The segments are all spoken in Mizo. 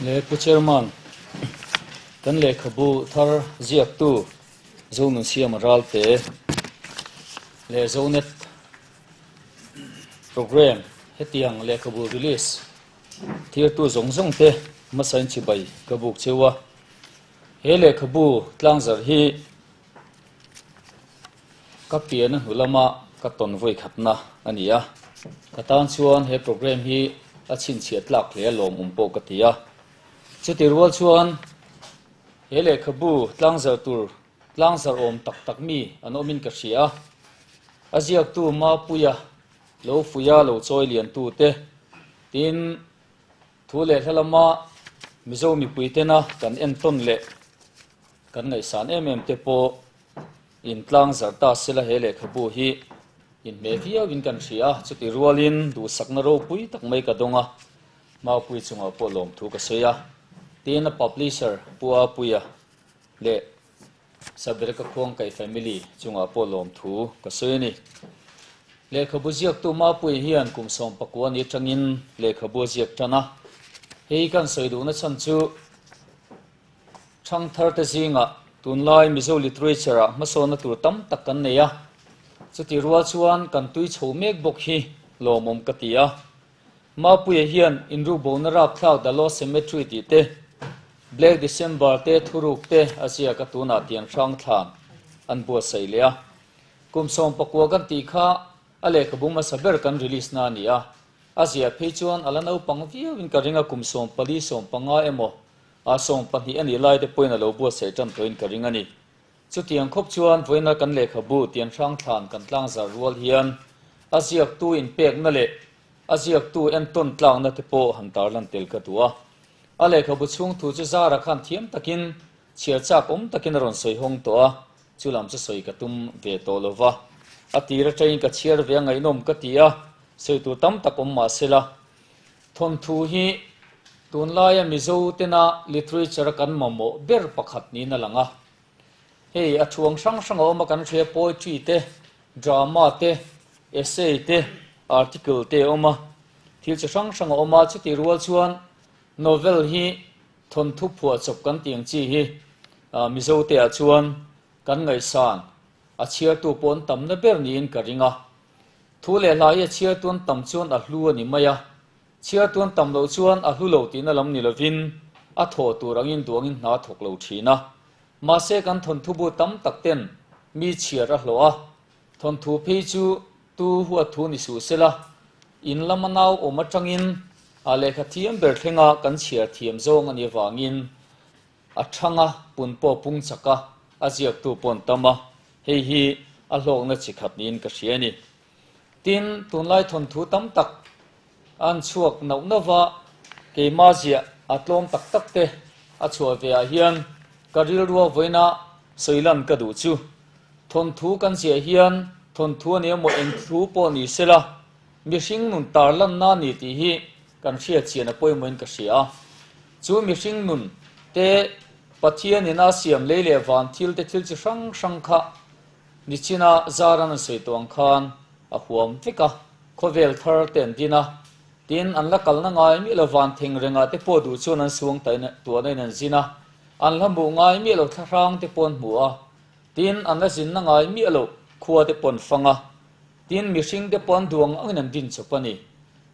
Le Pu Chairman, kan lehkhabu thar ziaktu Zonunsiama Ralte leh Zonet Programme hetiang lehkhabu release thirtu zawng zawng te hmasain chibai ka buk cheu a. He lehkhabu tlangzarh hi Ka pian a hnu lama ka tawn vawi khatna a ni a, ka tan chuan he programme hi a chhinchhiah tlak hle lawmawm pawh ka ti a. Chuti rual chuan he lehkhabu tlangzarh tur tlangzarh awm tak tak mi an awmin ka hria a, a ziaktu Mapuia lo fuia lo chawi liantu te, tin thu leh hla lama Mizo mipui tena kan entawn leh kan ngaihsan em em te pawh In tlang zarh ta sela he lehkhabu hi inhmeh viauin kan hria a, chuti rualin duhsakna ropui tak mai ka dawng a, Maupui chungah pawh lawmthu ka sawi a, tin a publisher Pu Apuia leh Sabereka Khuangkaih family chungah pawh lawmthu ka sawi a ni. Lehkhabu ziaktu Mapuia hian kum 19 ni atangin lehkhabu a ziak tan a, hei kan sawi duhna chhan chu, Thangtharte zingah tunlai Mizo literature-ah hmasawnna tur tam tak kan nei a, chuti rual chuan kan tui chho mek bawk hi lawmawm ka ti a. Mapuia hian inrukbona rapthlak The Lost Cemetery tih te, Black December te thuruk te a ziak a tunah tiang hrang thlan an buatsaih leh a. Kum 19 kan tih kha a lehkhabu hmasa ber kan release na a ni a, a ziah phei chuan a la naupang viauin ka ring a kum 14 15 emaw A 20 a nih lai te pawhin a lo buatsaih tan tawhin ka ring a ni. Chutiang khawp chuan vawiina kan lehkhabu tianhrang thlan kan tlangzar rual hian a ziaktu inpekna leh a ziaktu entawn tlakna te pawh han tarlan tel ka duh a. A lehkhabu chhung thu chu Zara khan thiam takin, chhiar chak awm takin a rawn sawi hawng tawh a, chu lam chu sawi ka tum ve tawh lo va. A tir atangin ka chhiar ve a ngaihnawm ka ti a, sawi tur tam tak awm mah se la. Thawnthu hi tunlaia Mizo tena literature a kan mamawh ber pakhat niin a lang a. Hei a thuang hrang hrang a awm a, kan hria poetry te, drama te, essay te, article te a awm a, thil chi hrang hrang a awm a, chutih rual chuan novel hi thawnthu phuahchawp kan tih ang chi hi Mizo te ah chuan kan ngaihsan a chhiartu pawh an tamna ber niin ka ring a. Thu leh hla hi a chhiar tuan tam chuan a hlu a ni mai a, chhiar tuan tam loh chuan a hlu lo tihna lam ni lovin a thawh tur angin duangin hna a thawk lo thin a. Mahse kan thawnthu bu tam tak ten mi chhiar a hlawh a, thawnthu phei chu tu huat thu ni suh sela, in lama nau awm atangin a lehkha thiam ber thlenga kan chhiar thiam zawng a nih avangin A thang a, pun pawh pung chak a, a ziaktu pawh an tam a, hei hi a hlawkna chi khat niin ka hria a ni. Tin, tunlai thawnthu tam tak an chhuak nauh nauh va, keima ziah a tlawm tak tak te a chhuah ve ah hian ka rilrua vawiina sawilan ka duh chu. Thawnthu kan ziah hian thawnthu a ni emaw eng thu pawh ni sela, mihring nun tarlanna a ni tih hi kan hriatchian a pawimawhin ka hria a. Chu mihring nun te Pathian in a siam lei leh van thil te thil chi hrang hrang kha nichina zaran an sawi tawh ang khan a huam vek a, khawvel thar te an din a, tin an la kalna ngai miah lo van theng rengah te pawh duh chuan an suang tuahna in an zin a, an la hmuh ngai miah lo thlahrang te pawh an hmu a, tin an la zinna ngai miah lo khua te pawh an fang a, tin mihring te pawh an duang angin an din chawp a ni.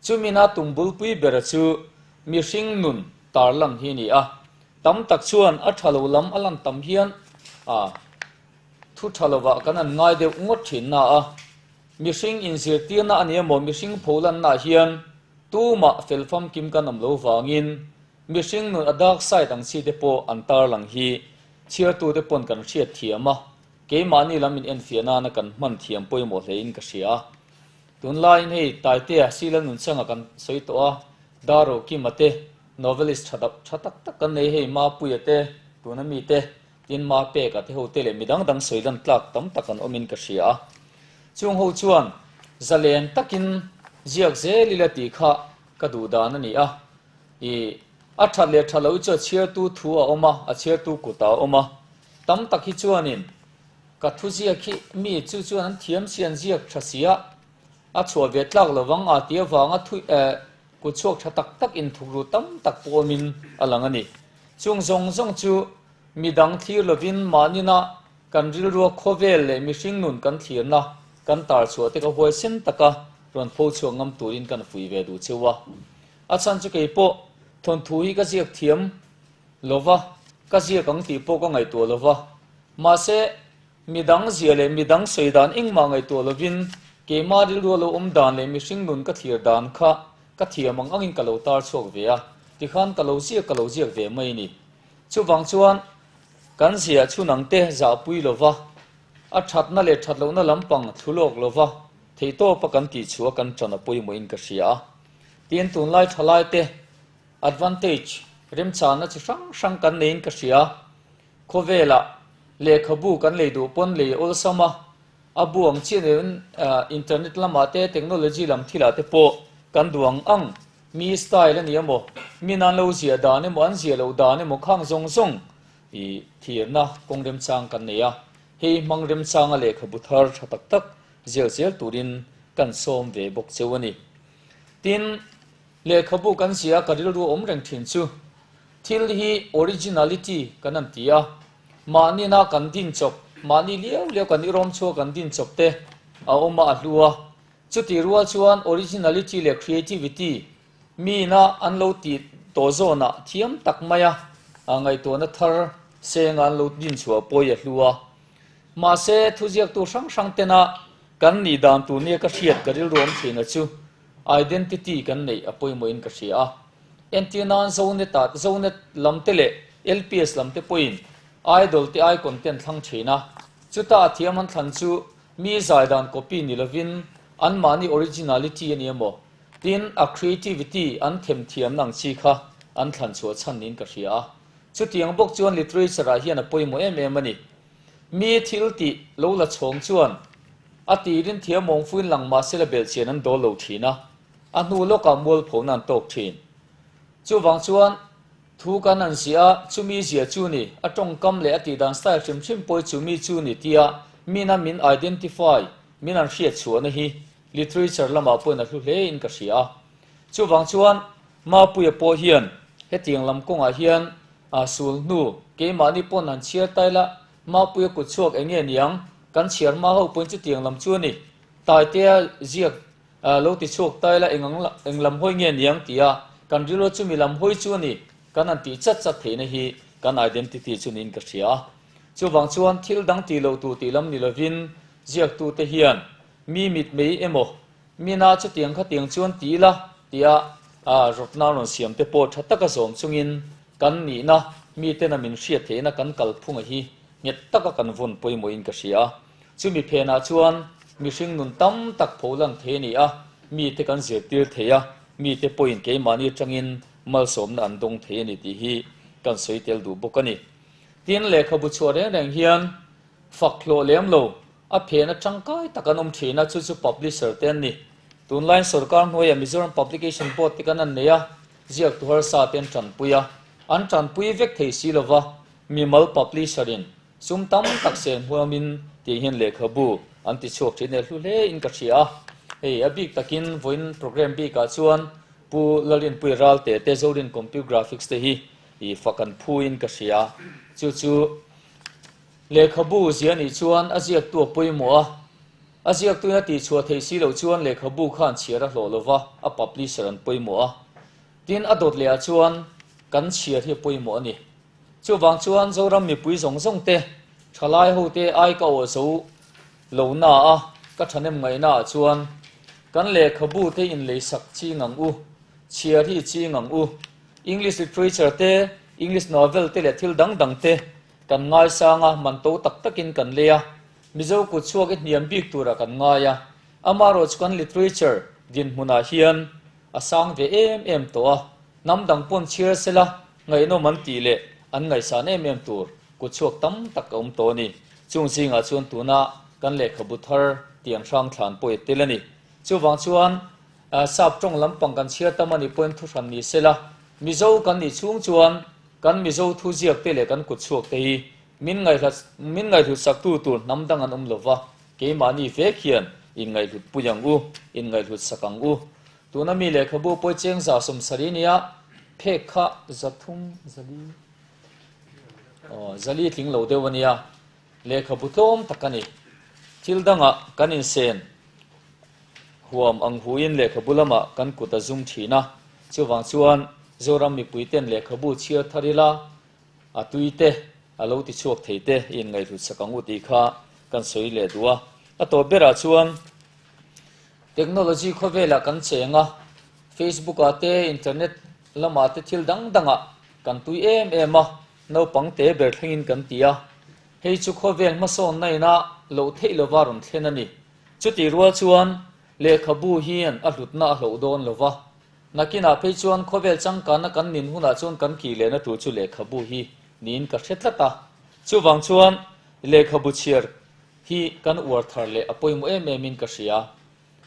Chumina tum bulpui bera chu Mihring nun tarlang hi a ni a, tam tak chuan a tha lo lam a lan tam hian a thu tha lovah kan an ngai deuh ngawt thin na a, mihring inzirtirna a ni emaw mihring pholanna ah hian tumah fel famkim kan awm lo vangin mihring nun a dark side ang chi te pawh an tarlang hi chhiartute pawn kan hriat thiam a, keimahni lam in enfiah nana kan hman thiam pawimawh hlein ka hria. Tunlaiin hei Taitea Sila Nunchanga kan sawi tawh a, Daro Kima te, novelist tha tak tha tak tak kan nei hei Mapuia te, tuna mi te, tin Mapeka te ho te leh midang dang sawi lan tlak tam tak an awmin ka hria a. Chung ho chuan zalen takin ziak zel ila tih kha ka duh dan a ni a. I a that leh tha lo hi chu a chhiartu thu a awm a, a chhiartu kutah a awm a. Tam tak hi chuanin Ka thu ziak hi mi chu chuan an thiam si an ziak tha si a, a chhuah ve tlak lovang a ti avanga thui eh. Kut chhuak tha tak tak inthukru tam tak pawh awmin a lang a ni. Chung zawng zawng chu midang thlir lovin mahnina kan rilrua khawvel leh mihring nun kan thlirna kan tar chhuah te ka huaisen taka rawn pho chhuak ngam turin kan fui ve duh cheu a. A chhan chu kei pawh thawnthu hi ka ziak thiam lova, ka ziak ang tih pawh ka ngaihtuah lova. Mahse, Midang zia leh midang sawi dan engmah ngaihtuah lovin keimah rilru a lo awm dan leh mihring nun ka thlir dan kha ka thiam ang angin ka lo tar chhuak ve a, tikhan ka lo ziak ka lo ziak ve mai a ni. Chuvang chuan kan ziah chhun ang te zahpui lova, a thatna leh that lohna lampang thlu lawk lova theihtawpa kan tihchhuah kan tan a pawimawhin ka hria a. Tin, tunlai thalai te advantage remchanna chi hrang hrang kan neiin ka hria. Khawvelah lehkhabu kan lei duh pawn lei awlsam a, a bu ang chiah neuhin internet lamah te technology lam thilah te pawh kan duh ang ang. Mi style a ni emaw, mi nan lo ziah dan emaw, an ziah loh dan emaw khang zawng zawng i thirna kawng remchang kan nei a. Hei hmang remchanga lehkhabu thar tha tak tak ziak zel turin kan sawm ve bawk cheu a ni. Tin, lehkhabu kan ziah a ka rilru awm reng thin chu Thil hi originality kan an ti a, mahnina kan din chawp, mahni liau liau kan irawm chhuak kan din chawp te a awm a, a hlu a. Chutih rual chuan originality leh creativity miina an lo tih tawh zawnah thiam tak maia ngaihtuahna thar senga an lo din chhuah pawi a hlu a. Mahse, thuziaktu hrang hrang tena kan nih dan tur nia ka hriat ka rilru awm thin a chu identity kan neih a pawimawhin ka hria a. Entir nan Zonet ah Zonet lam te leh LPS lam te pawhin Idol te icon te an thlang thin a, chuta a thiam an thlan chu mi zai dan copy ni lovin anmahni originality a ni emaw tin a creativity an them thiamna ang chi kha an thlan chhuah chhan niin ka hria a. Chutiang bawk chuan literature ah hian a pawimawh em em a ni. Mi thil tih lo la chhawng chuan a tirin thiamawng fuin lang mahse la belhchian an dawl lo thin a. A hnu lawkah mualphona an tawk thin. Chuvang chuan thu kan an ziah a, chumi zia chu ni, a tawngkam leh a tihdan style hrim hrim pawh hi chumi chu ni tia mina min identify, min an hriat chhuahna hi literature lamah pawhin a hlu hle in ka hria a. Chuvang chuan Mapuia pawh hian hetiang lam kawngah hian a sul hnu keimahni pawn han chhiar ta ila, Mapuia kut chhuak eng nge niang kan chhiar hma ho pawhin chutiang lam chu a ni. Taitea ziak Lo ti chhuak ta ila eng ang eng lam hawi nge niang tia kan rilru chumi lam hawi chu a ni kan han tih chat chat theihna hi kan identity chu niin ka hria a. Chuvang chuan thil dang tih loh tur tih lam ni lovin ziaktute hian mi mit mei emaw mina chutiang khatiang chuan ti ila tia rawtna rawn siam te pawh tha taka zawm chungin kan nihna mitena min hriat theihna kan kalphunga hi nghet taka kan vawn pawimawhin ka hria a. Chumi phenah chuan mihring nun tam tak pho lang thei a ni a, mite kan zirtir thei a, mite pawhin keimahni atangin malsawmna an dawng thei a ni tih hi kan sawi tel duh bawk a ni. Tin, lehkhabu chhuah reng reng hian fak hlawh lem lo, a phen atangkai tak an awm thin a, chu chu publisher te an ni. Tunlaiin sorkar hnuaiah Mizoram Publication Board te kan an nei a, ziaktu harsa te an tanpui a, an tanpui vek thei si lova, mimal publisher in Sum tam tak sen huamin tih hian lehkhabu an ti chhuak thin e hlu hle in ka hria a. Hei a bik takin vawiin program bikah chuan Pu Lalinpui Ralte te Zorin Compute Graphics te hi i fak an phu in ka hria. Chu chu lehkhabu zia nih chuan a ziaktu a pawimawh a, a ziaktuin a tihchhuah theih si loh chuan lehkhabu khan chhiar a hlawh lova a publisher an pawimawh a. Tin a dawt lehah chuan kan chhiar hi a pawimawh a ni. Chuvang chuan Zoram mipui zawng zawng te, thalai ho te ai ka awh zo lo na a, ka thahnem ngaihna ah chuan kan lehkhabu te in leisak ching ang u, chhiar hi ching ang u. English literature te, English novel te leh thil dang dang te kan ngaisang a, man to tak takin kan lei a, Mizo kut chhuak i hniam bik turah kan ngai a, amaherawhchu kan literature dinhmunah hian a sang ve em em tawh a, hnam dang pawn chhiar sela Ngaihnawm an tih leh an ngaihsan em em tur kut chhuak tam tak a awm tawh a ni. Chung zingah chuan tuna kan lehkhabu thar tiang hrang thlan pawh i tel a ni. Chuvang chuan sap tawng lampang kan chhiar tam a nih pawhin thuhran ni sela, Mizo kan nih chhung chuan kan Mizo thu ziak te leh kan kut chhuak te hi min ngaihhlat min ngaihhlut saktu tur hnam dang an awm lova, keimahni vek hian inngaihhlut pui ang u, inngaihhlut sak ang u. Tuna mi lehkhabu pawi cheng 170 nia phek kha 300 zali aw zali tling lo deuh a nia. Lehkhabu tlawm tak a ni. Thil dangah kan insen huam ang huin lehkhabu lamah kan kut a zum thin a. Chuvang chuan Zoram mipuiten lehkhabu chhiar thar ila a tui te, a lo ti chhuak thei te i inngaihhlut sak ang u tih kha kan sawi leh duh a. A tawp berah chuan technology khawvelah kan cheng a, Facebook ah te, internet lamah te thil dang dangah kan tui em em a, naupang te ber thlengin kan ti a. Hei chu khawvel hmasawnna ina loh theih lova rawn thlen a ni. Chutih rual chuan lehkhabu hian a hlutna a hloh dawn lova, Nakinah phei chuan khawvel changkanna kan nin hunah chuan kan kih lehna tur chu lehkhabu hi niin ka hre tlat a. Chuvang chuan lehkhabu chhiar hi kan uar thar leh a pawimawh em em in ka hria.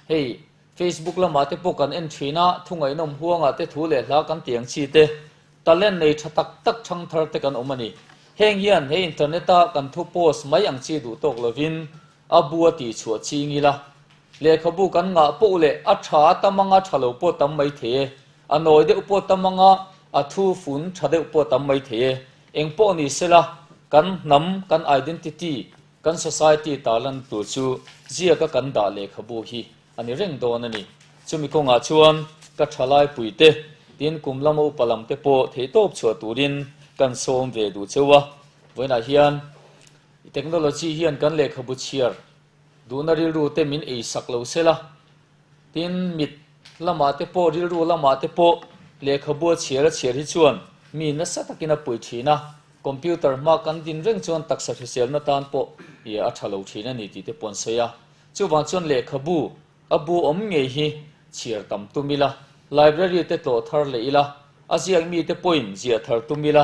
Hei Facebook lamah te pawh kan en thin a, thungaihnawm huangah te thu leh hla kan tiang chi te, talent nei tha tak tak thang thar te kan awm a ni. Heng hian he internet a kan thu post mai ang chi duh tawk lovin A bu a tih chhuah ching ila, lehkhabu kan ngah poh leh a tha a tam anga tha lo pawh tam mai thei e, a nawi deuh pawh tam anga a thu fun tha deuh pawh tam mai thei e. Eng pawh ni sela, kan hnam, kan identity, kan society tarlan tur chu ziaka kan dah lehkhabu hi a ni reng dawn a ni. Chumi kawngah chuan ka thalai puite, tin kum lama upa lam te pawh theihtawp chhuah turin kan sawm ve duh cheu a, vawiinah hian Technology hian kan lehkhabu chhiar duhna rilru te min ei sak lo se la, tin mit lamah te pawh rilru lamah te pawh lehkhabu a chhiar a chhiar hi chuan mi nasa takin a pui thin a, computer hma kan din reng chuan taksa hriselna tan pawh i a tha lo thin a ni tih te pawh an sawi a. Chuvang chuan lehkhabu a bu awm ngei hi chhiar tam tum ila, library te tlawh thar leh ila, a ziak mite pawhin ziah thar tum ila,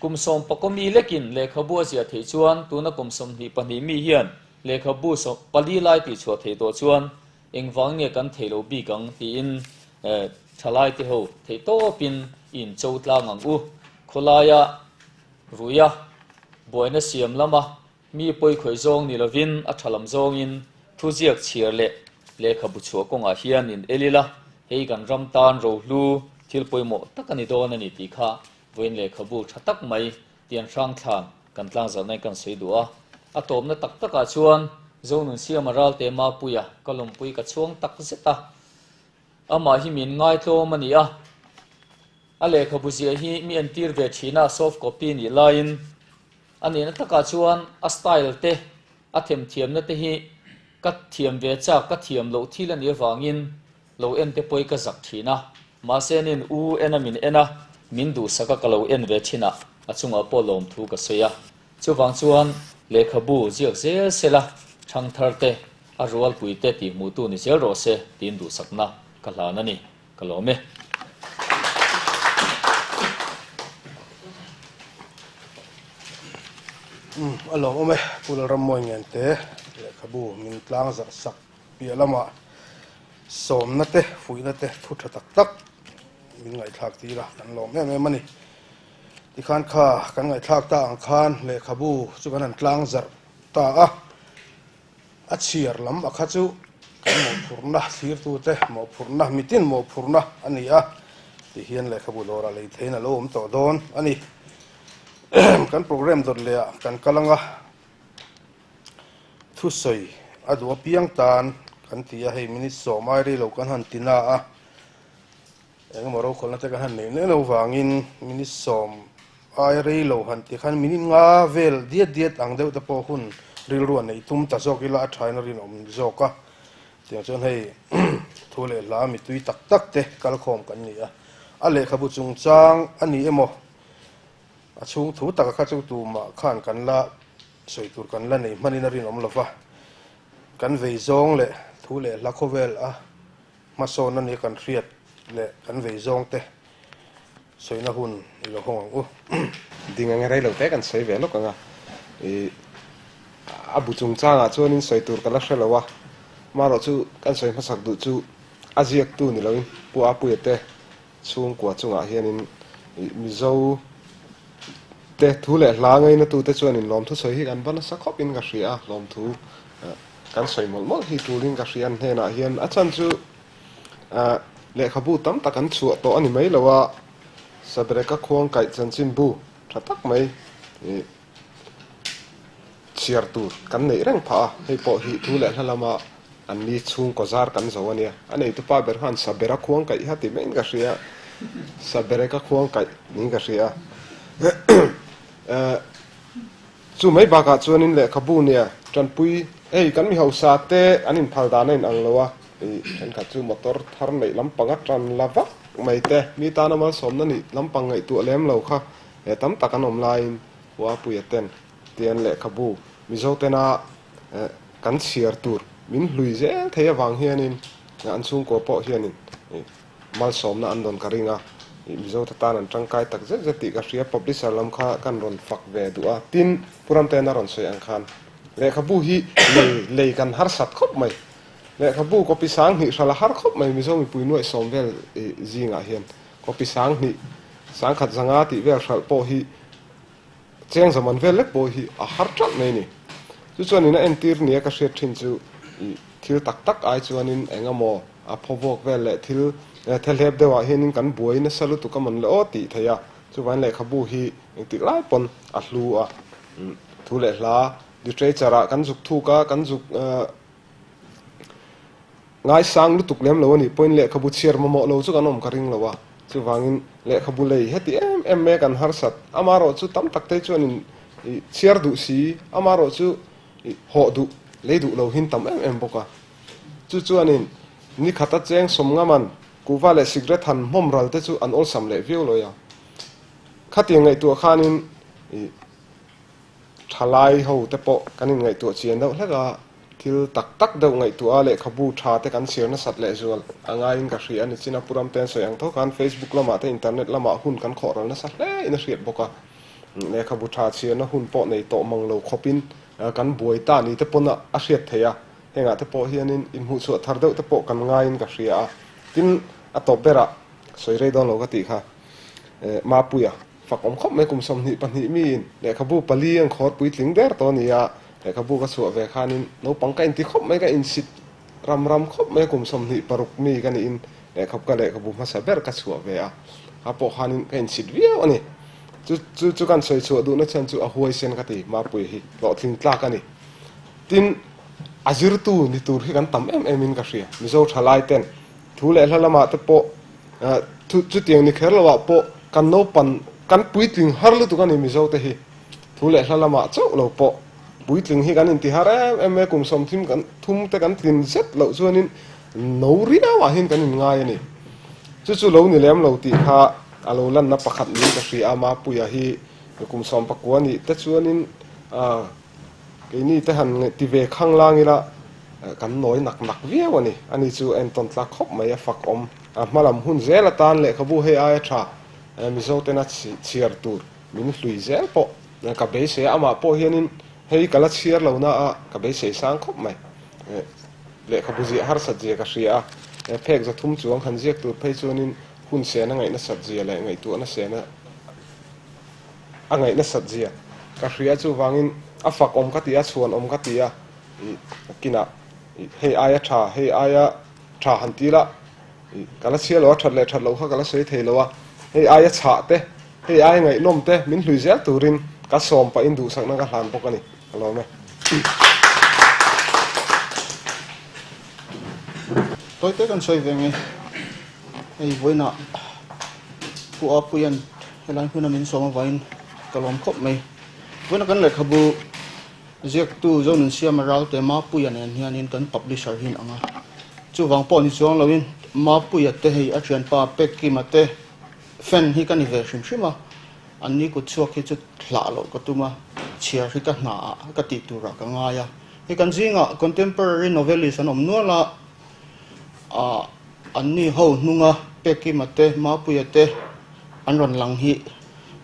kum sawm pakaw mi lekin lehkhabu a ziah theih chuan tuna kum 22 mi hian lehkhabu 14 lai tihchhuah theih tawh chuan engvang nge kan theih loh bik ang tiin thalai te ho theih tawpin i incho tlang ang u. Khawlaia ruia buaina siam lama Mi pawikhawih zawng ni lovin a tha lam zawngin thuziak chhiar leh lehkhabu chhuah kawngah hian in el ila, hei kan ram tan rohlu thil pawimawh tak a ni dawn a ni tih kha vawiin lehkhabu tha tak mai tian hrang thlan kan tlangzarhna in kan sawi duh a. A tawpna tak takah chuan Zonunsiama Ralte Mapuia ka lawmpui ka chhuang tak zet a, amah hi min ngaitlawm a ni a, a lehkhabu ziah hi mi entir ve thin a, soft copy nih laiin, A nihna takah chuan a style te, a themthiamna te hi ka thiam ve chak, ka thiam loh thil a nih avangin lo en te pawhi ka zak thin a. Mahse nin u en a min en a, min duhsak a ka lo en ve thin a, a chungah pawh lawmthu ka sawi a. Chuvang chuan lehkhabu ziak zel sela thangthar te, a rualpui te tihhmuhtu ni zel rawh se tiin duhsakna ka hlan a ni. Ka lawm e. Umm a lawmawm e, Pu Lalrammawi Ngente lehkhabu min tlang zarh sak piah lamah sawmna te, fuihna te thu tha tak tak min ngaihthlak tir a, kan lawm em em a ni. Tikhan kha kan ngaihthlak ta ang khan lehkhabu chu kan han tlang zarh ta a. A chhiar lam a kha chu kan mawhphurhna thlirtute mawhphurhna, mitin mawhphurhna a ni a, ti hian lehkhabu dawrah lei theiin a lo awm tawh dawn a ni. Kan programme dawt leh ah kan kal anga thusawi a duh apiang tan kan ti a, hei minute sawm ai rei lo kan han ti na a, engemaw rokhawlhna te kan han neih neuh neuh vangin minute sawm Ai rei lo han ti khan minute nga vel diat diat ang deuh te pawh hun rilru a neih tum ta zawk ila a thain a rinawm zawk a. Tiang chuan hei thu leh hla mitui tak tak te kalkhawm kan ni a. A lehkhabu chungchang a ni emaw a chhung thu taka kha chu tumah khan kan la sawi tur kan la nei hmanin a rinawm lo va. Kan vei zawng leh thu leh hla khawvel a hmasawn a nia kan hriat leh kan vei zawng te Sawina hun i lo hawng ang u. Ding ang e rei lo te kan sawi ve lawk ang a. I a bu chungchangah chuanin sawi tur ka la hre lo a. Amaherawh chu kan sawi hmasak duh chu a ziaktu ni loin Pu Apuia te chhungkua chungah hianin i Mizo te thu leh hla ngainatu te chuanin lawmthu sawi hi kan va nasa khawpin ka hria a, lawmthu kan sawi mawlh mawlh hi tulin ka hria an hnenah hian a chhan chu. Lehkhabu tam tak an chhuah tawh a ni mai lo a, Sabereka khuangkaih chanchinbu tha tak mai chhiar tur kan neih reng phah a, hei pawh hi thu leh hla lama an ni chhungkaw zar kan zo a nia. A neitupa ber khan Sabera khuangkaih kha ti maiin ka hria, Sabereka khuangkaih niin ka hria. Chu mai bakah chuanin lehkhabu nia tanpui hei kan mi hausa te an inphal dan a inang lo a, ih thenkhat chu motor thar neih lampang a tan la vak mai te, mi tana malsawmna nih lampang ngaihtuah lem lo kha eh tam tak an awm laiin Huapuia ten tian lehkhabu Mizo tena eh kan chhiar tur min hlui zel thei avang hianin an chhungkua pawh hianin ih Malsawmna an rawn ka ring a, ih Mizote tan an tangkai tak zet zet tih ka hria, publisher lam kha kan rawn fak ve duh a, tin, Pu Ramtean a rawn sawi ang khan lehkhabu hi lei lei kan harsat khawp mai, lehkhabu copy 2000 hral a har khawp mai Mizo mipui nuaih sawm vel ih zingah hian copy 2000, 1500 tih vel hralh pawh hi cheng zaman vel lek pawh hi a har ṭalh mai a ni. Chu chuanin a entir nia ka hriat ṭhin chu ih thil tak tak ai chuanin eng emaw a phawvuak vel leh thil thelhep deuhah hianin kan buai nasa lutuk a mawn le aw tih theih a, chuvain lehkhabu hi engtik lai pawn a hlu a, thu leh hla literature ah kan zuk thuk a, kan zuk Ngaisang lutuk lem lo a nih pawhin lehkhabu chhiar mamawh lo chu kan awm ka ring lo a, chuvangin lehkhabu lei heti em em mai kan harsat. Amaherawh chu tam tak te chuanin i chhiar duh si, amaherawh chu i hawh duh, lei duh lo hin tam em em bawk a. Chu chuanin ni khata cheng sawmngaman kuhva leh sikret han hmawm ral te chu an awlsam leh viau lo a. Khatiang ngaihtuah khanin i Thalai ho te pawh kan inngaihtuah chian deuh hlek a, thil tak tak deuh ngaihtuah a lehkhabu tha te kan chhiar nasat leh zual a ngaiin ka hria a ni. China Pu Ramte an sawi ang tho khan Facebook lamah te internet lamah hun kan khawh ral nasa hle in a hriat bawk a, lehkhabu tha chhiarna hun pawh nei tawh mang lo khawpin kan buai ta ni te pawn a hriat theih a, hengah te pawh hianin inhmuhchhuah thar deuh te pawh kan ngaiin ka hria a, tin a tawp berah sawi rei dawn lo ka tih kha Mapuia. Fak awm khawp mai kum 22 miin lehkhabu pali an khawr puitling der tawh a ni a, lehkhabu ka chhuah ve khanin naupang ka inti khawp mai, ka insit ram ram khawp mai a, kum 26 mi ka niin lehkhab ka lehkhabu hmasa ber ka chhuah ve a, kha pawh khanin ka insit viau a ni. Chu chu chu kan sawi chhuah duhna chhan chu a huaisen ka ti, Mapui hi hlawhtling tlak a ni. Tin, a zirtu ni tur hi kan tam em em in ka hria, Mizo thalai ten thu leh hla lamah te pawh Thu chutiang ni kher loah pawh kan naupan kan puitling har lutuk a ni Mizo te hi. Thu leh hla lamah chauh lo pawh puitling hi kan inti har em em e, kum sawmthim kan thum te kan tlin zet loh chuanin no riauah hian kan inngai a ni. Chu chu lo ni lem lo tih kha a lo lanna pakhat niin ka hria a, Mapuia hi kum 19 nih te chuanin Keini te han ti ve khang lang ila kan nawi nak nak viau a ni. Ani chu a entawn tlak khawp mai, a fak awm. A hma lam hun zel atan lehkhabu hei aia tha Mizo tena chhiar tur min hlui zel pawh ka beisei a, amah pawh hianin hei ka la chhiar lo na a ka beisei sang khawp mai. Lehkhabu ziah harsat zia ka hria a, phek 300 chuang han ziak tur phei chuanin hun sena ngaihna sat zia leh ngaihtuahna sena a ngaih nasat zia ka hria chuvangin a fak awm ka ti a, chhuan awm ka ti a, ih kinah ih hei aia tha, hei aia tha han ti la, ih ka la chhia lo a, that leh that loh kha ka la sawi thei lo a, hei aia chhah te, hei aia ngaihnawm te min hlui zel turin ka sawm pahin duhsakna ka hlan bawk a ni, ka lawm e. Tawite kan sawi ve nge, hei vawiinah Pu Apuia'n Helai hmuna min sawm avangin ka lawm khawp mai. Vawiina kan lehkhabu ziaktu Zonunsiama Ralte Mapuia nen hianin kan publisher hi an ang a. Chuvang pawh ni chuang loin Mapuia te hei a thianpa Pekima te fan hi ka ni ve hrim hrim a. An ni kut chhuak hi chu hlah loh ka tum a, chhiar hi ka hna ah ka tih turah ka ngai a. Hei kan zingah contemporary novelist an awm nual a. Ah an ni ho hnunga Pekima te Mapuia te an rawn lang hi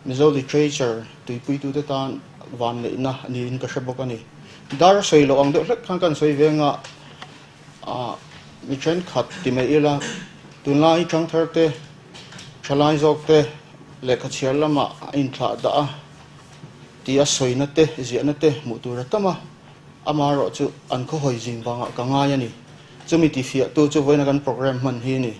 Mizo literature tuipuitute tan vanneihna niin ka hre bawk a ni. Dar sawi loh ang deuh hlek khan kan sawi veng a, ah mi thenkhat ti mai ila tunlai thangthar te thalai zawk te lehkha chhiar lamah a inthlah dah a tia sawina te ziahna te hmuh tur a tam a. Amaherawh chu an khawhawi zin vangah ka ngai a ni. Chumi tifiahtu chu vawiina kan programme hman hi a ni.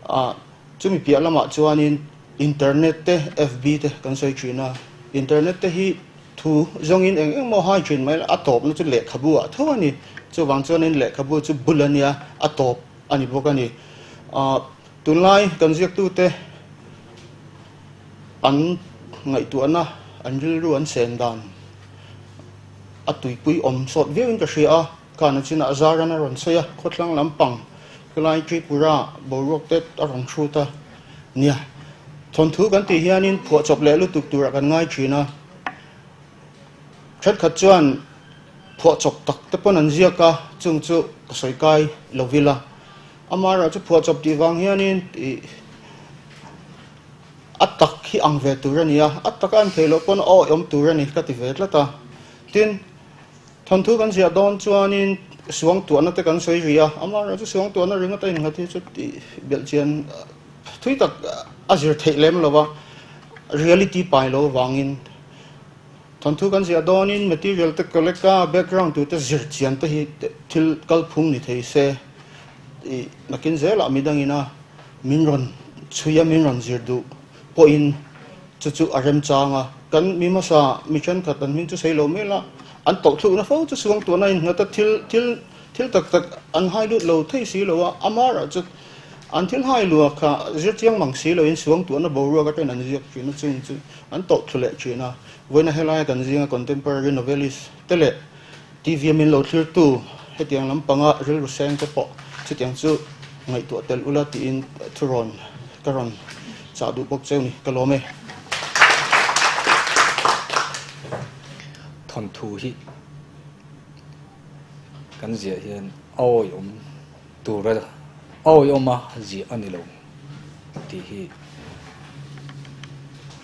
A, chumi piah lamah chuanin internet te, FB te kan sawi thin a. Internet te hi thu zawngin eng eng maw hai thin mai la, a tawpna chu lehkhabu ah tho a ni. Chuvang chuanin lehkhabu chu bul a nia, a tawp a ni bawk a ni. A, tunlai kan ziaktute an ngaihtuahna, an rilru an sen dan a tuipui awm sawt viauin ka hria a. Khan a chinah Zaran a rawn sawi a, khawthlang lampang khilai Tripura boruak te a rawn hrut a nia. Thawnthu kan tih hianin phuahchawp leh lutuk turah kan ngai thin a, thenkhat chuan phuahchawp tak te pawn an ziak a, chung chu ka sawi kai lo vil a. Amaherawh chu phuahchawp tih vang hianin ih a tak hi ang ve tur a ni a, a taka an theih loh pawn a awih awm tur a ni ka ti ve tlat a. Tin. Thawnthu kan ziah dawn chuanin suangtuahna te kan sawi rih a, amaherawhchu suangtuahna ringawt a innghat hi chu tih belh chian thui tak a zir theih lem lo va, reality pai lo avangin thawnthu kan ziah dawnin material te collect a, background tur te zir chian te hi thil kalphung ni thei se ih nakin zelah midangina min rawn chhui a, min rawn zir duh pawhin chu chu a remchang a, kan mi hmasa mi thenkhat an hming chu sawi lo mai la, an tawhthlukna fo chu suangtuahna a innghat a, thil thil thil tak tak an hai lut lo thei si lo a, amarah chu an thil hai luah kha zir chiang mang si loin suangtuahna boruak atangin an ziak thin a, chung chu an tawhthlu leh thin a, vawiina helaia kan zinga contemporary novelist te leh TV a min lo thlirtu hetiang lampanga rilru seng te pawh chutiang chu ngaihtuah tel ula tiin thurawn ka rawn chah duh bawk cheu ni, ka lawm e. Thawnthu hi kan ziah hian a awihawm tur a awihawma ziah a ni lo tih hi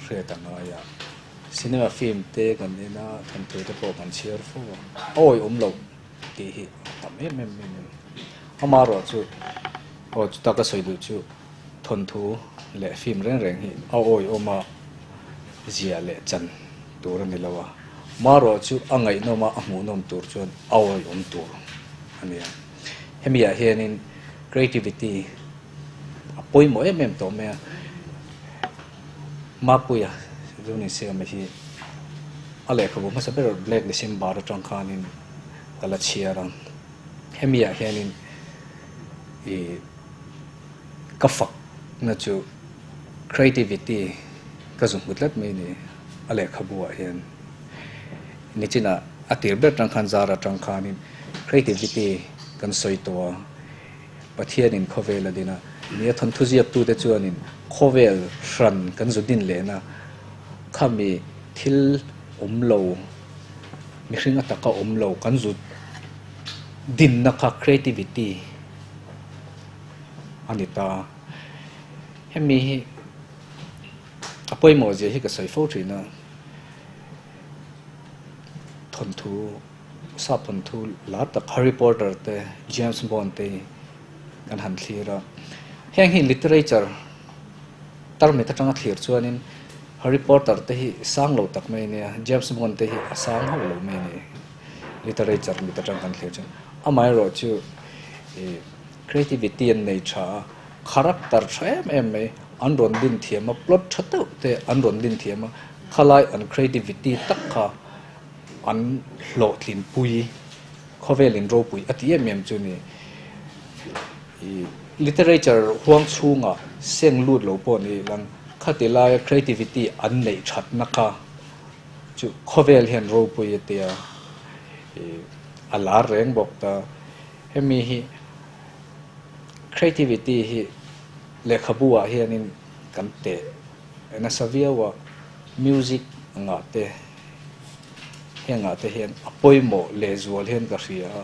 hriat a ngai a. Cinema film te kan en a, thawnthu te pawh kan chhiar fo a, a awihawm loh tih hi a tam em em mai a ni. Amaherawhchu aw chuta ka sawi duh chu thawnthu leh film reng reng hi a awihawm a zia leh chan tur a ni lo a, amaherawhchu a ngaihnawm a, a hmuhnawm tur chuan a awihawm tur a ni a. Hemi ah hianin creativity a pawimawh em em tawh mai a. Mapuia chu ni se awm hi a lehkhabu hmasa ber Black December atang khanin ka la chhiar a, hemi ah hianin ih ka fak na chu creativity ka zu hmu tlat mai a ni a lehkhabu ah hian nichinah a tir ber atang khan zar atang khanin creativity kan sawi tawh a. Pathianin khawvel a din a, nia thawnthu ziaktute chuanin khawvel hran kan zu din lehna khami thil awm lo, mihring a taka awm lo kan zu dinna kha creativity a ni ta. Hemi hi a pawimawh zia hi ka sawi fo thin a, thawnthu. Sap hawn thu lar tak Harry Potter te, James Bond te hi kan han thlir a. Heng hi literature tarmit atanga thlir chuanin Harry Potter te hi sang lo tak mai a nia, James Bond te hi a sang hauh lo mai a ni literature mit atang kan thlir chuan. Amaherawhchu ih creativity an nei tha a, character tha em em mai an rawn din thiam a, plot tha deuh te an rawn din thiam a, khalai an creativity tak kha An hlawhtlinpui, khawvelin ropui a ti em em chu ni. I literature huang chhungah seng lut lo pawh ni lang, khati laia creativity an neih thatna kha chu khawvel hian ropui a tia i a lar reng bawk ta. Hemi hi creativity hi lehkhabu ah hianin kan teh nasa viau a, music angah te. Hengah te hian a pawimawh lehzual hian ka hria a,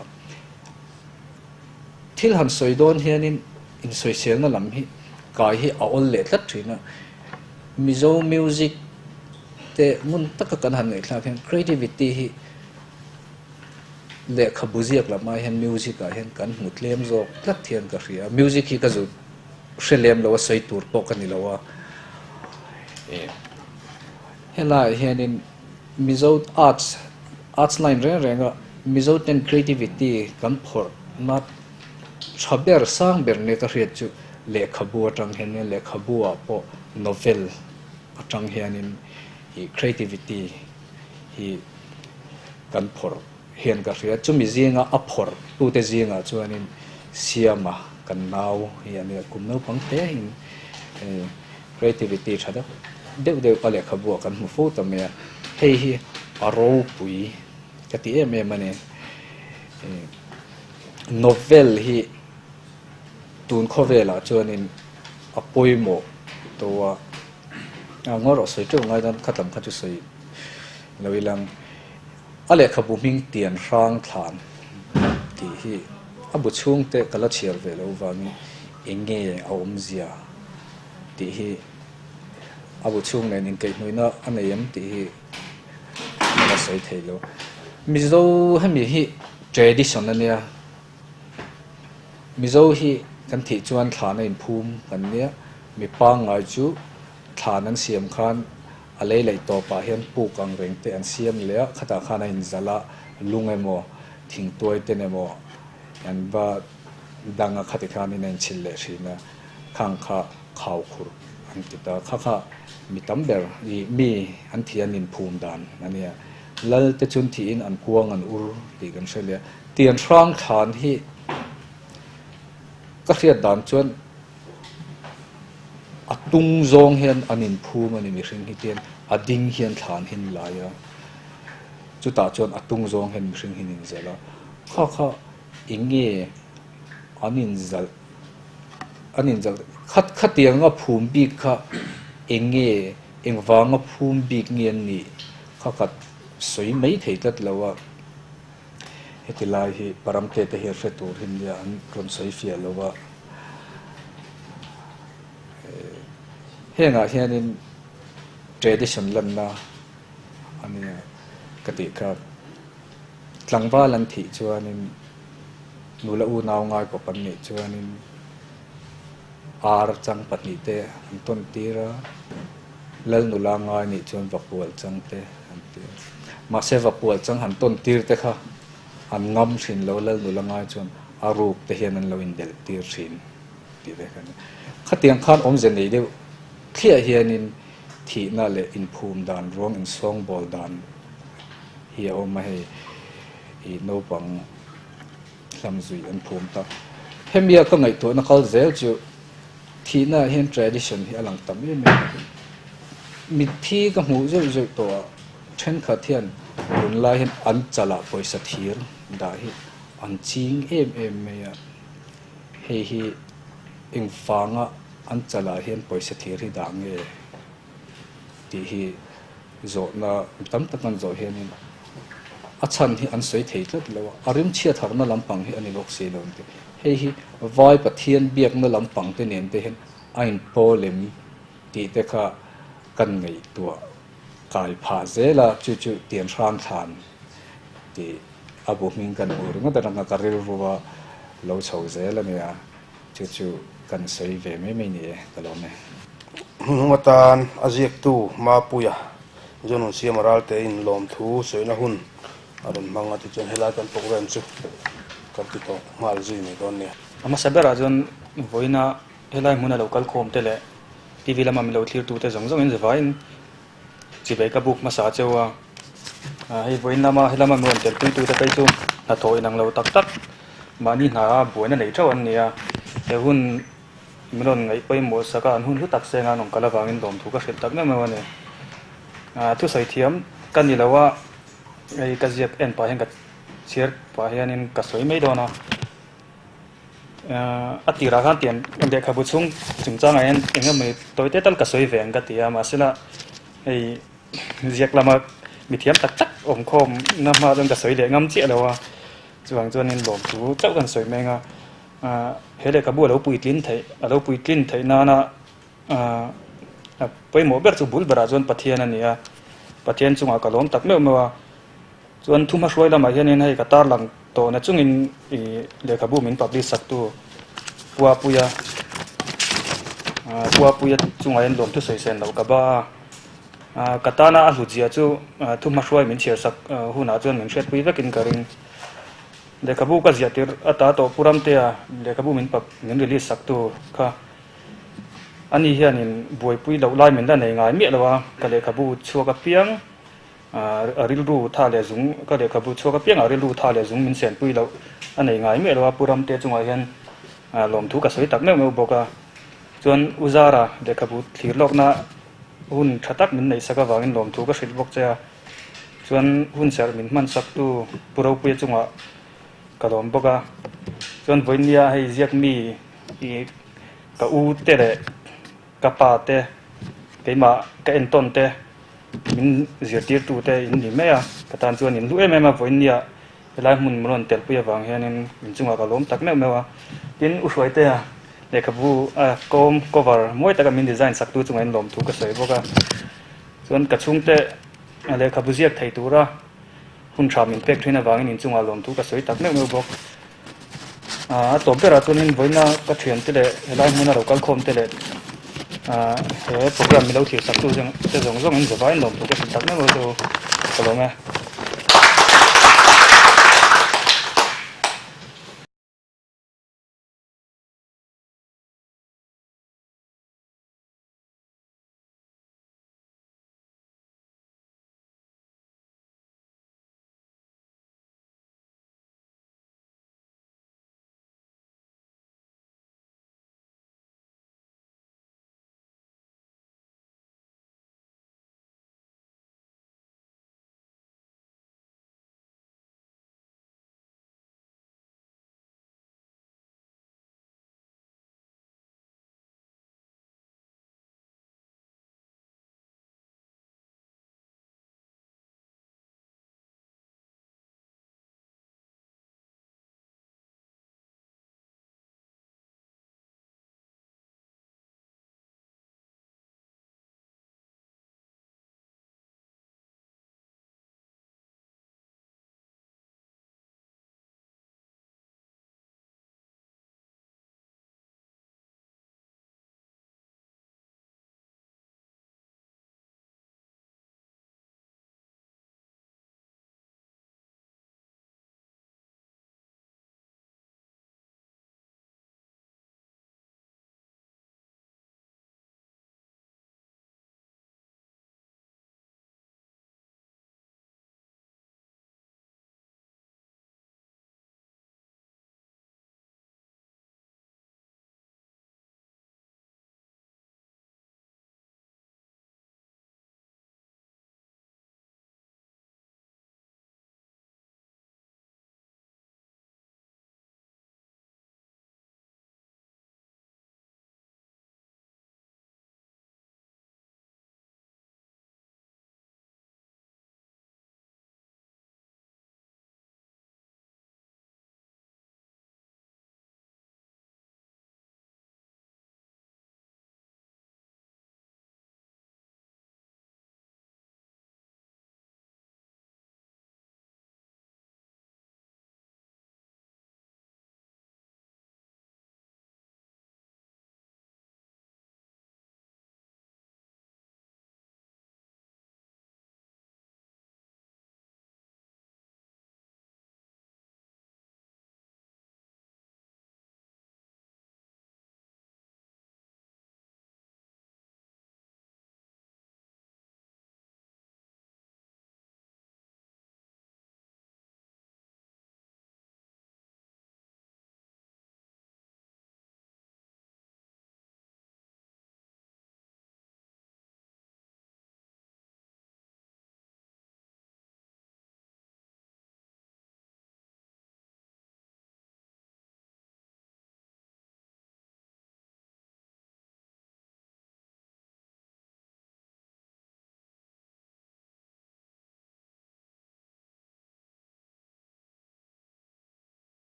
thil han sawi dawn hianin insawiselna lam hi kai hi a awl leh tlat thin a, Mizo music te ngun taka kan han ngaihthlak hian creativity hi lehkhabu ziak lamah hian music ah hian kan hmu tlem zawk tlat hian ka hria a, music hi ka zut hre lem lo a sawi tur pawh ka ni lo a. Helaiah hianin Mizo Arts, Arts line reng renga Mizo ten creativity kan phawrhna tha ber, sang ber nia ka hriat chu Lehkhabu atang hianin lehkhabu ah pawh novel atang hianin ih creativity hi kan phawrh hian ka hria. Chumi zinga a phawrh tute zingah chuanin Siama kan nau hi a nia, kum naupang te in creativity tha deuh deuh deuh a lehkhabu ah kan hmu fo ta mai a, hei hi a ropui ka ti em em a ni. Novel hi tun khawvelah chuanin a pawimawh tawh a, ngaw rawh sawi teuh ngai dawn kha tlam kha chu sawi lo ilang. A lehkhabu hming Tian Hrang Thlan tih hi a bu chhungte ka la chhiar ve loh vangin eng nge a awmzia tih hi a bu chhung nen inkaihhnuihna a nei em tih hi ka la sawi thei lo. Mizo hemi hi tradition a nia, Mizo hi kan thih chuan thlan a inphum kan nia, mi pangngai chu thlan an siam khan A lei laih tawpah hian puk ang reng te an siam leh a, khatah khan a inzalh a, lung emaw, thingtuai ten emaw an va dang a, khati khan in a inchhilh leh thin a, khang kha khau khurh an ti ta. Kha kha mi tam ber i mi an thih an inphum dan a nia. Lal te chun thihin an kuang an ur tih kan hre leh a. Tian hrang thlan hi ka hriat dan chuan A tung zawng hian an inphum a ni mihring hi tian a ding hian thlan hin lai a, chutah chuan a tung zawng hian mihring hin inzalh a, kha kha eng nge an inzalh an inzalh khat khatianga phum bik kha eng nge engvanga phum bik nge an nih kha ka sawi mai thei tlat lo a, heti lai hi Paramte te hian hre tur hi nia an rawn sawi fiah lo a. Hengah hianin tradition lanna a nia ka tih kha. Tlangval an thih chuanin nula unau ngai kawp an nih chuanin ar chang pahnihte an tawn tir a, lal nula ngai nih chuan vapual changte an ti a. Mahse vapual chang han tawn tir te kha an ngam thin lo, lal nula ngai chuan a ruk te hian an lo indelh tir thin. Tih ve kha a ni. Khatiang khan awmze nei deuh thliah hianin thihna leh inphum dan, ruang insawngbawl dan hi a awm a, hei i naupang hlamzui an phum ta. Hemia ka ngaihtuahna kal zel chu thihna ah hian tradition hi a lang tam em em a. Mitthi ka hmuh zeuh zeuh tawh ah thenkhat hian tunlai hian an chalah pawisa thir dah hi an ching em em mai a. Hei hi engvanga an chalah hian pawisa thir hi dah nge tih hi zawhna mi tam tak an zawh hianin a chhan hi an sawi thei tlat lo a, a rimchhiat harhna lampang hi a ni bawk si lo ang tih. Hei hi Vai Pathian biakna lampang te nen te hian a inpawl em tih te kha kan ngaihtuah kai phah zel a, chu chu tian hrang thlan tih. A bu hming kan hmuh ringawt atanga ka rilrua lo chho zel a nia, chu chu kan sawi ve mai mai ni e, ka lawm e. Hmunhung atan a ziaktu Mapuia Zonun Siama Ralte in lawmthu sawina hun a rawn hmang a tichuan helai kan program chu kan ti tawh nghal zui mai dawn nia. A hmasa berah chuan vawiina helai hmuna lo kal khawm te leh TV lama min lo thlirtute zawng zawngin zavaiin Chibai ka buk hmasa cheu a, hei vawiin lama helama mi rawn telpuitute phei chu hnathawh inang lo tak tak mahni hna a buaina nei theuh an ni a, he hun min rawn ngaih pawimawh sak a, an hun hlu tak seng a an awm kal avangin lawmthu ka hrilh tak meuh meuh a ni. Thusawi thiam ka ni lo a, hei ka ziak en pah hian ka chhiar pah hianin ka sawi mai dawn a. A tirah khan tiang lehkhabu chhung chungchangah hian eng emaw tawi te tal ka sawi ve ang ka ti a, mahsela hei ziak lama mithiam tak tak awm khawm na hma chuan ka sawi leh ngam chiah lo a, chuvang chuanin lawmthu chauh kan sawi meng a, he lehkhabu a lo puitlin theih a lo puitlin theih nana a pawimawh ber chu bul berah chuan Pathian a ni a, Pathian chungah ka lawm tak meuh meuh a. Chuan thu hmahruai lamah hianin hei ka tarlang tawhna chungin ih lehkhabu min publish saktu Puapuia Puapuia chungah hian lawmthu sawi sen loh ka ba a. Ka tana a hlutzia chu thu hmahruai min chhiar sak hunah chuan min hriatpui vekin ka ring. Lehkhabu ka ziah tirh ata tawh Pu Ramtea lehkhabu min min release saktu kha. Ani hianin buaipui loh lai min la nei ngai miah lo a, ka lehkhabu chhuak apiang a rilru tha leh zung, ka lehkhabu chhuak apiang a rilru tha leh zung min senpui loh a nei ngai miah lo a, Pu Ramte chungah hian lawmthu ka sawi tak meuh meuh bawk a. Chuan U Zara lehkhabu thlir lawkna hun tha tak min neihsak avangin lawmthu ka hrilh bawk che a, chuan hun serh min hmansaktu Pu Ropuia chungah ka lawm bawk a. Chuan vawinia hei ziak mi i ka u te leh ka pa te keimah ka entawn te min zirtirtu te in ni mai a, ka tan chuan in hlu em em a, vawinia helai hmun min rawn telpui avang hianin in chungah ka lawm tak meuh meuh a. Tin, U Hruaitea lehkhabu a kawm cover mawi taka min design saktu chungah in lawmthu ka sawi bawk a. Chuan ka chhungte lehkhabu ziak thei tura hun tha min pek thin avangin in chungah lawmthu ka sawi tak meuh meuh bawk. A tawp berah chuanin vawiina ka thiante leh helai hmuna lo kal khawm te leh he program milo thlir sak tu te zawng zawngin zavaiin lawmthu ka hrilh tak meuh meuh chu ka lawm e.